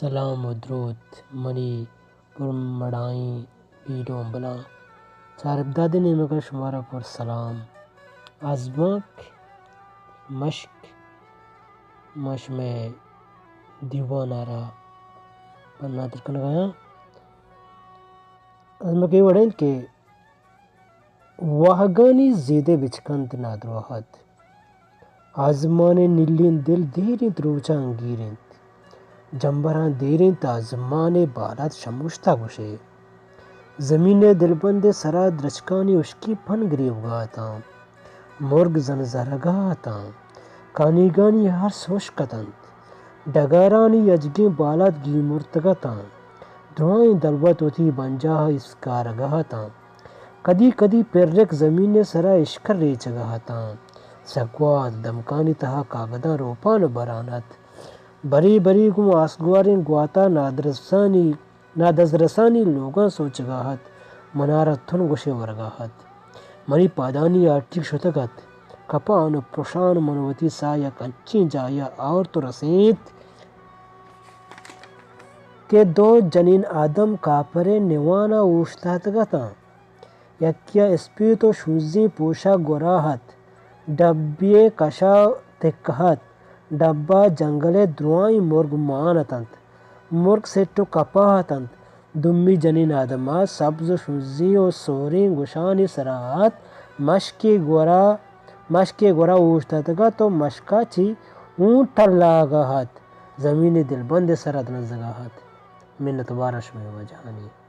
سلام و دروت منی پرمڑائیں ویڈیو ہمبلاں۔ چارپدادے نیمگا شمارا پر سلام۔ آزمانک مشک ما شمئے دیوان ءَ را پنادر کنگایاں۔ آزمانک اے وڑ انت کہ واہگانی زیدے بچکند نادراہت۔ آزمان ءِ نیلیں دل دیر انت، روچاں انگیر انت۔ جمبراں دیر انت، آزمان ءِ بالاد شموشتا گوشے۔ زمین ءِ دلبند ءِ سرا درچکانی ہشکی پن گریوگا اتاں۔ مرگ زن زرگا اتاں۔ کانیگانی ارس ہشک اتنت۔ ڈگارانی اجگیں بالاد گیمرتگ اتاں۔ درائیں دلوت وتی بنجاہ ءَ اسکارگا اتاں۔ کدی کدی پرک زمین ءِ سرا اشکر ریچگا اتاں۔ سگوات دمکانی تہا کاگداں روپان ءُ بران ات۔ بری بری گوں آسگواریں گواتا نادرسانی، نادزرسانی لوگاں سوچگا ات۔ منارا تن گوشے ورگا ات۔ منی پادانی آٹیگ شتگ ات۔ کپان ءُ پرشان من وتی ساہ یک انچیں جاہے ءَ آورت ءُ رسینت کہ دو جنین آدم کاپرے نوان ءَ اوشتاتگ اتاں۔ یکے ءَ اسپیت ءُ شونزیں پوشاک گورا ات۔ ڈبے کشا تکہ ات۔ ڈبا جنگل ءِ درائیں مرگ مان اتنت۔ مرگ سٹ ءُ کپا اتنت۔ دومی جنین آدم ءَ سبز ءُ شونزیں ءُ سوریں گوشانی سرا ات۔ مشکے گورا، مشکے گورا اوشتاتگ ات ءُ مشکا چی اونٹ ٹلاگا ات۔ زمین ءِ دلبند ءِ سرا دنزگا ات۔ منتوار شمئے واجہانی۔